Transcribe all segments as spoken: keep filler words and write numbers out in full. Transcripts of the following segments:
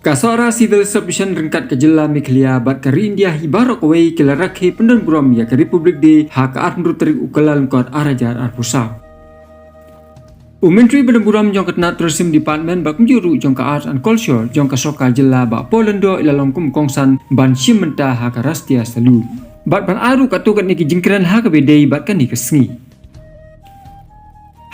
Ka Sohra Civil Subdivision ryngkat ka jylla Meghalaya bad ka ri India hi baroh kawei ki la rakhe pyndon burom ïa ka Republic Day ha ka arphew tarik u Kyllalyngkot ar hajar arphew saw. U Myntri ba don burom jong ka tnat Tourism Department bad kumjuh ruh jong ka Arts and Culture jong ka sorkar jylla Bah Paul Lyngdoh i la long kum u kongsan ban shim bynta ha ka Rashtriya Salute bad ban ai ruh katto katne ki jingkren ha kaba ïadei bad kane ka sngi.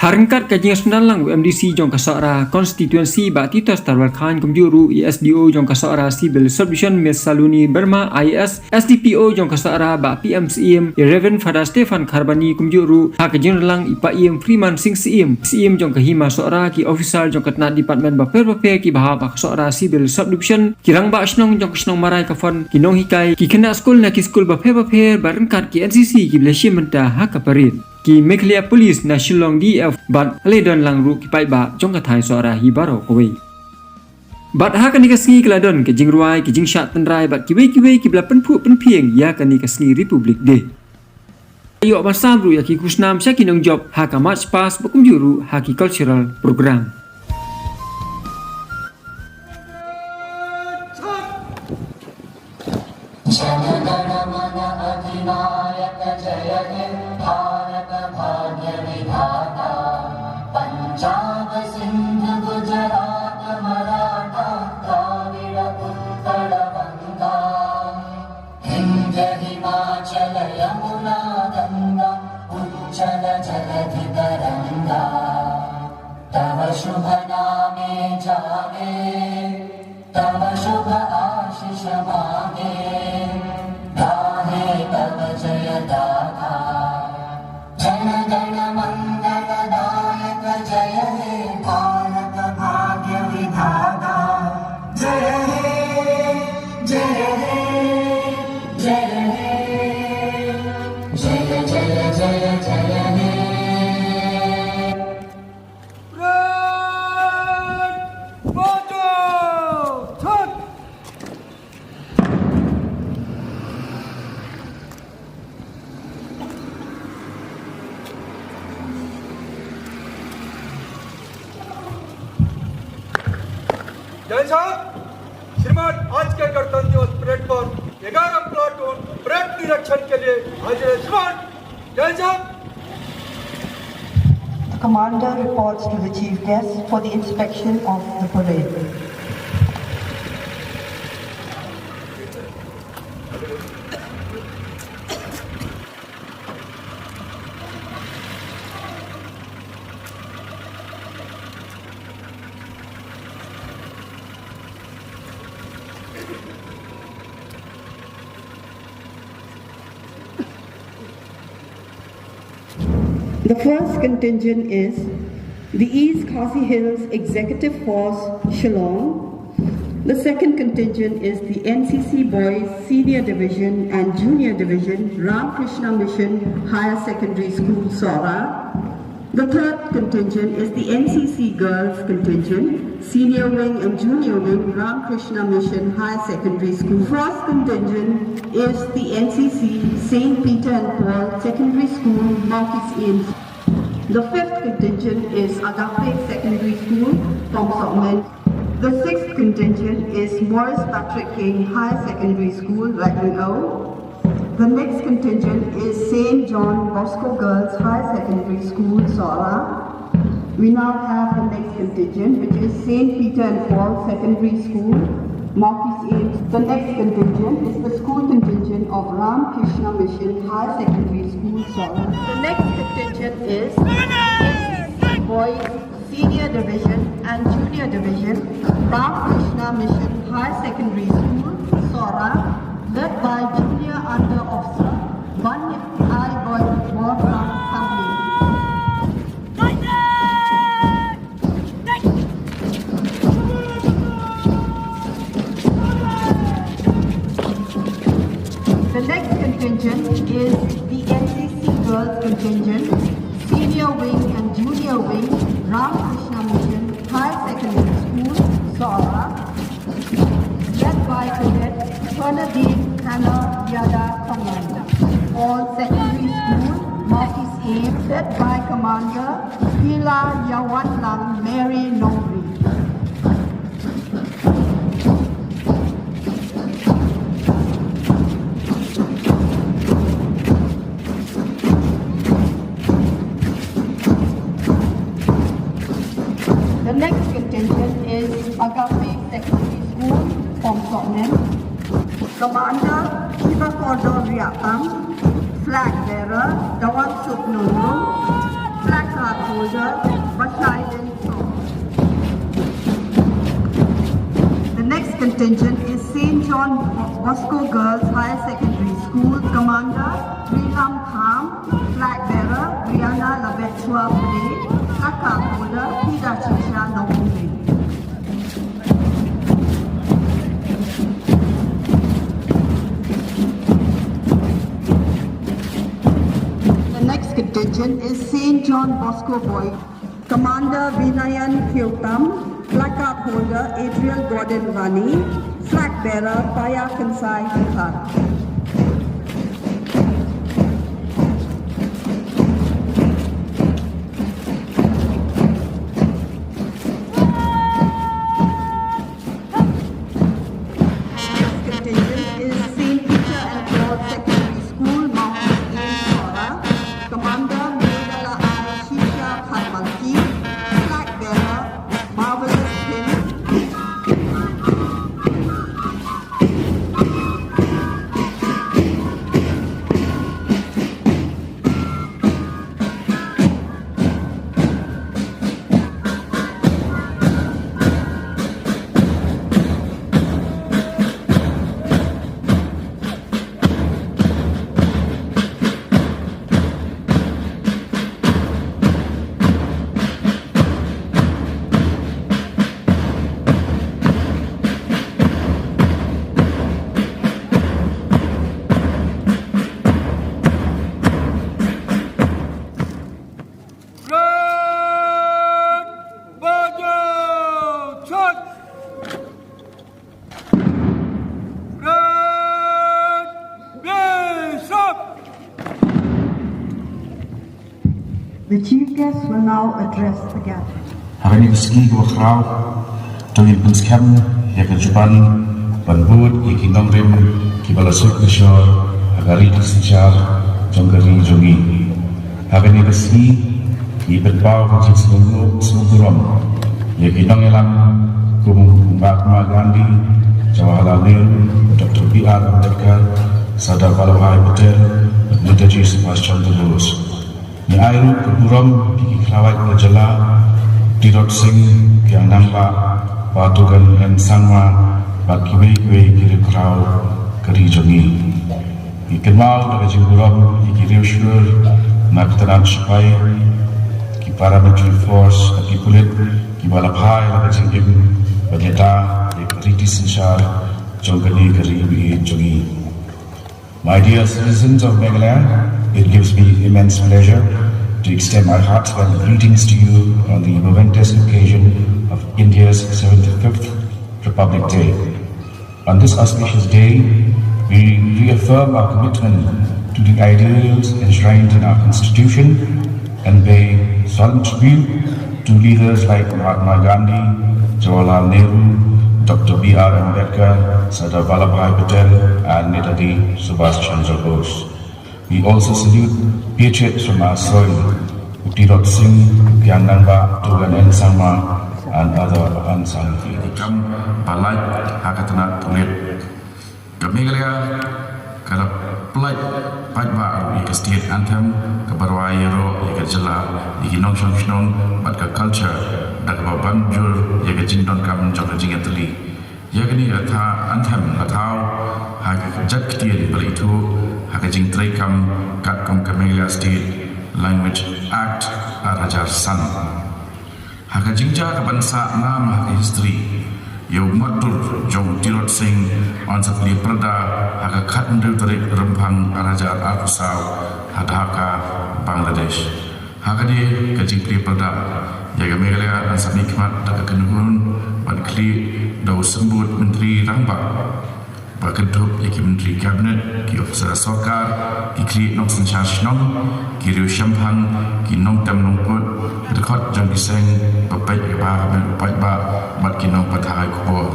Ha ryngkat ka jingïasyndon lang u M D C jong ka Sohra Constituency Bah Titos Tarwar Chyne kumjuh ruh i S D O jong ka Sohra Civil Subdivision Miss Saloni Verma I A S, S D P O jong ka Sohra Bah P M Syiem, i Reverend Father Stephan Kharbani kumjuh ruh ha ka jingïasyndon lang i Paiem Freeman Singh Syiem, Syiem jong ka Hima Sohra, ki officer jong ka tnat department bapher bapher kiba hap ha ka Sohra Civil Subdivision, ki rangbah shnong jong ka shnong Marai Kafon, ki nonghikai, ki khynnah skul na ki skul bapher bapher bad ryngkat ki N C C kiba la shim bynta ha ka parade, ki Meghalaya Police na Shillong D E F bad la ïadon lang ruh ki paidbah jong ka thaiñ Sohra hi baroh kawei. Bad ha kane ka sngi ka la don ka jingrwai, ka jingshad tynrai bad kiwei kiwei kiba la pynphuh pynphieng ïa kane ka sngi Republic Day. Ïoh ban sam ruh ïa ki khusnam sha ki nongjop ha ka march past bad kumjuh ruh ha ki cultural program. जन गण मन अधिनायक जय हे भारत भाग्य विधाता। पंजाब सिंध गुजरात मराठा द्राविड़ उत्कल वंगा। विंध्य हिमाचल यमुना गंगा उच्छल जलधि तरंगा। तव शुभ नामे जागे तव शुभ आशीष मांगे, गाहे तव जय गाथा। जन गण मंगल दायक जय हे भारत भाग्य विधाता। जय हे, जय हे, जय हे, जय जय जय जय हे। जय साहब, श्रीमान, आज के गणतंत्र दिवस परेड पर ग्यारह प्लाटून परेड निरीक्षण के लिए हाजिर है। श्रीमान, जय साहब। The commander reports to the chief guest for the inspection of the parade. The first contingent is the East Khasi Hills Executive Force, Shillong. The second contingent is the N C C Boys Senior Division and Junior Division, Ramakrishna Mission Higher Secondary School, Sohra. The third contingent is the N C C Girls Contingent, Senior Wing and Junior Wing, Ramakrishna Mission Higher Secondary School. Fourth contingent is the N C C Saint Peter and Paul Secondary School, Mawkys Inn. The fifth contingent is Agape Secondary School, Pongsohmen. The sixth contingent is Maurice Patrick King Higher Secondary School, Raitngow. The next contingent is Saint John Bosco Girls Higher Secondary School, Sohra. We now have the next contingent, which is Saint Peter and Paul Secondary School, Mawkys Inn. The next contingent is the school contingent of Ramakrishna Mission Higher Secondary School, Sohra. The next contingent is N C C Boys Senior Division and Junior Division, Ramakrishna Mission Higher Secondary School, Sohra, led by Junior Under Officer Banyai Boy Warklam Khamli. The next contingent is the N C C Girls Contingent, Senior Wing and Junior Wing, Ramakrishna Mission Higher Secondary School, Sohra, led by Cadet Fernadine Hannah Yada Kongran. All Secondary School, Mawkys Inn, led by Commander Pila Yawanlang Mary Nongri. Commander Kiba Kordor Riatang, flag bearer Dawan Suk Nongrum, flag card holder Bashai Deng Song. The next contingent is Saint John Bosco Girls Higher Secondary School, Commander Rilam Tham, flag bearer Riana Labetswa Pule, flag card holder Pida Chisha Nongrum. The next contingent is Saint John Bosco Boys, Commander Vinayan Kyotam, flag card holder Adriel Gordon Vani, flag bearer Paya Kansai Dkhar. Next contingent is Saint Peter and Paul Secondary School, Mount East Sora. Commander Meghala Aishisha Kharmalki, flag bearer Marvelous Kim. Red Bajau Church! Red Bishop! The chief guest will now address the gathering. Ha kane ka sngi kaba khraw, to ngin pynskhem ïa ka juban ban bud ïa ki nongrim kiba la suk ki shor ha ka ri ka synshar jong ka ri jong ngi. Ha kane ka sngi ngi pynpaw ka jingsngewnguh sngewburom ïa ki nongïalam kum Mahatma Gandhi, Jawaharlal Nehru, Doctor B R Ambedkar, Sardar Vallabhbhai Patel bad Netaji Subhash Chandra Bose. Ngi ai ruh ka burom ïa ki khlawait ka jylla, Tirot Sing Khiang Nangbah, Bah Tugan N Sangma bad kiwei kiwei ki riewkhraw ka ri jong ngi. Ngi kynmaw da ka jingburom ïa ki riewshlur na ka tnat shipai, ki paramilitary force bad ki pulit kiba la phai la ka jingim ban ïada ïa ka riti synshar jong kane ka ri ba ïeit jong ngi. My dear citizens of Meghalaya, it gives me immense pleasure to extend my heartfelt greetings to you on the momentous occasion of India's seventy-fifth Republic Day. On this auspicious day, we reaffirm our commitment to the ideals enshrined in our Constitution and pay solemn tribute to leaders like Mahatma Gandhi, Jawaharlal Nehru, Doctor B R Ambedkar, Sardar Vallabhbhai Patel, and Netaji Subhash Chandra Bose. We also salute patriots from our soil, Tirot Sing Khiang Nangbah, Tugan N Sangma, and other unsung heroes. Kam ba lait ha ka tnat pulit. Ka Meghalaya ka la pynlait paidbah ruh ïa ka state anthem kaba rwai ïaroh ïa ka jylla, ïa ki nongshong shnong bad ka culture da kaba ban jur ïa ka jingdonkam jong ka jingïatylli. Ïa kane ka anthem la thaw ha ka jait ktien ba la ithuh ha ka jingtreikam katkum ka Meghalaya State Language Act ar hajar san. Ha ka jingjia ka ban sah nam ha ka history, ïa u martyr jong u Tirot Sing yn sa plie pyrda ha ka khathynriew tarik Rymphang ar hajar arphew saw ha Dhaka, Bangladesh. Ha kane ka jingplie pyrda, ïa ka Meghalaya yn sa mihkhmat da ka kynhun ban khlieh da u symbud Myntri Rangbah. Ba kynthup ïa ki myntri cabinet, ki officer sorkar, ki khlieh nongsynshar shnong, ki riew shemphang, ki nongtem nongput, ki dkhot jong ki seng, ba peit ïa ka bha ka miat u paidbah bad ki nongpathai khubor.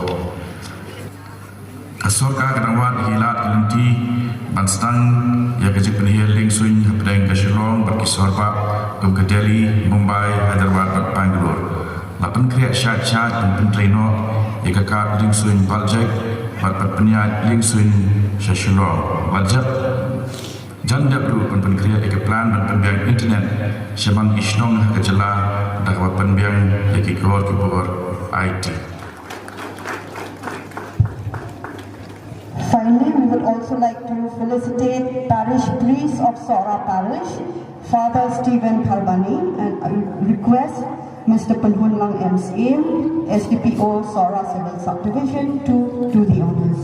Ka sorkar ka dang wad ïa ki lad ki lynti ban sdang ïa ka jingpynhiar liengsuiñ hapdeng ka Shillong bad ki sor bah kum ka Delhi, Mumbai, Hyderabad bad Bangalore. La pynkhreh shait shait ban pyntrei noh ïa ka kad liengsuiñ Bal Jack Bad ban pynïaid liengsuiñ sha Shillong. Bad jan dep ruh ban pynkhreh ïa ka plan ban pynbiang internet shaphang ki shnong ha ka jylla da kaba pynbiang ïa ki kor ki bor I T. Finally, we would also like to felicitate parish priest of Sohra Parish, Father Stephen Kharbani, and I request Mister Pynhunlang M C M, S D P O, Sohra Civil Subdivision, to do the honors.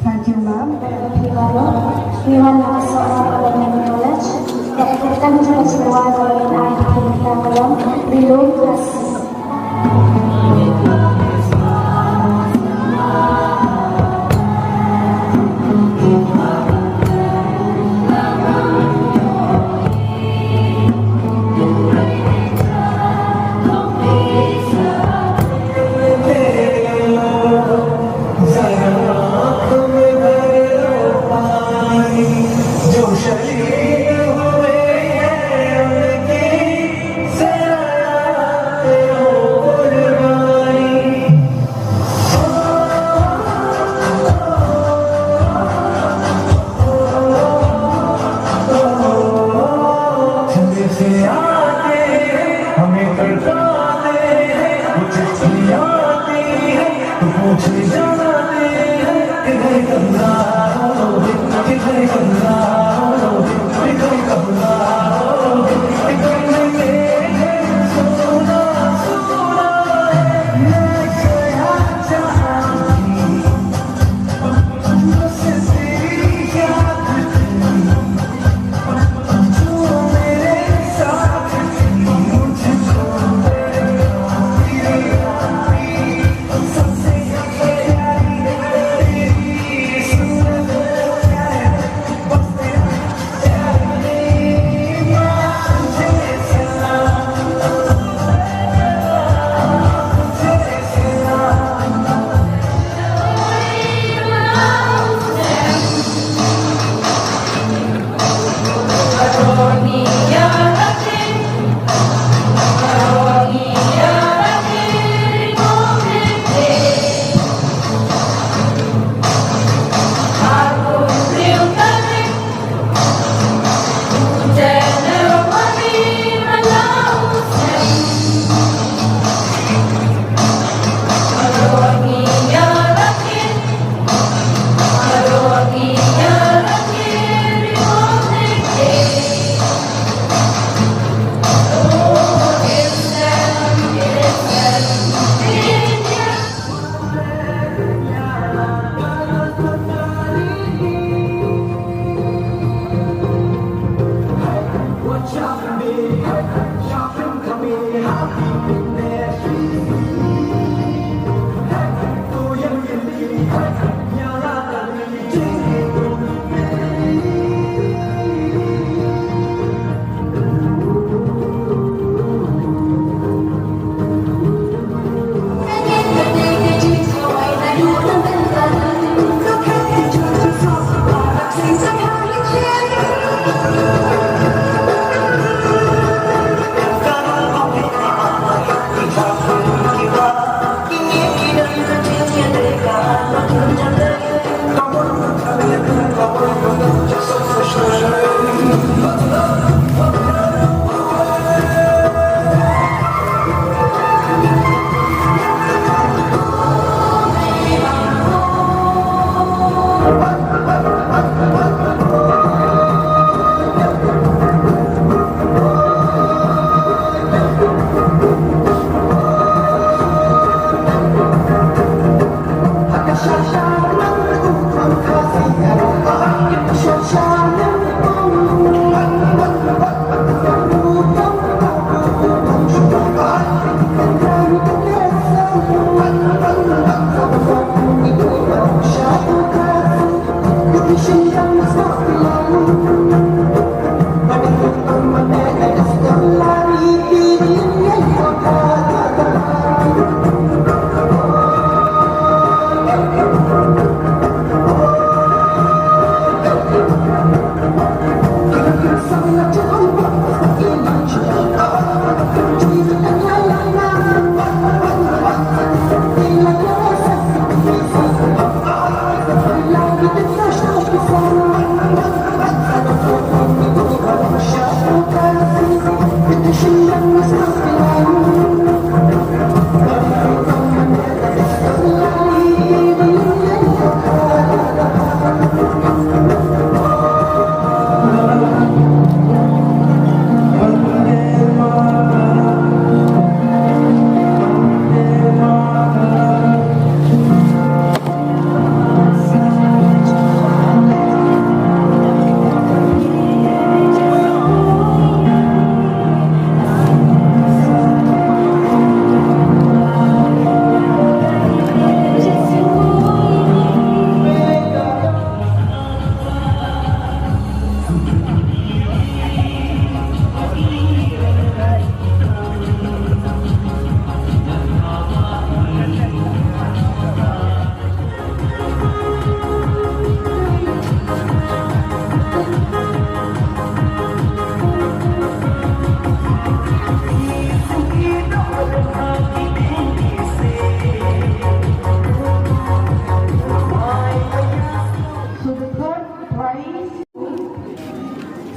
Thank you, ma'am. Everyone, we want to start our knowledge that the country was rewarded in our below us.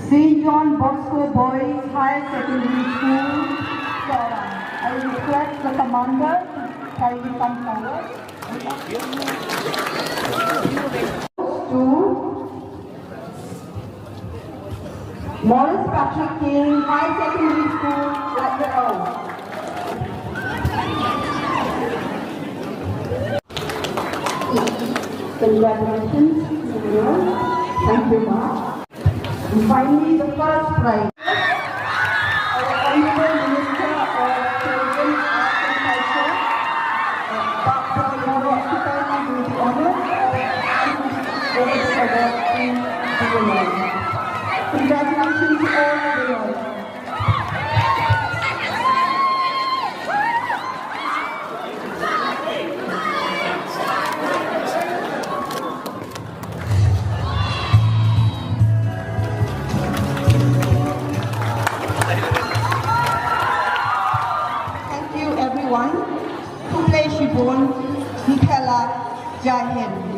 Saint John Bosco Boys High Secondary School, Shillong. I request the commander to kindly come forward. To Maurice Patrick King High Secondary School, Laitlydaw. Congratulations, General. Thank you, Ma. And finally, the first prize. Our Honorable Minister of Tourism, Arts and Culture, uh, Bah Tun Mahathir Moe Siang, will be honored for handing over the award to General. Congratulations to all the winners. Thank you, everyone. Khublei shibun, Mkhela, Jai Hind.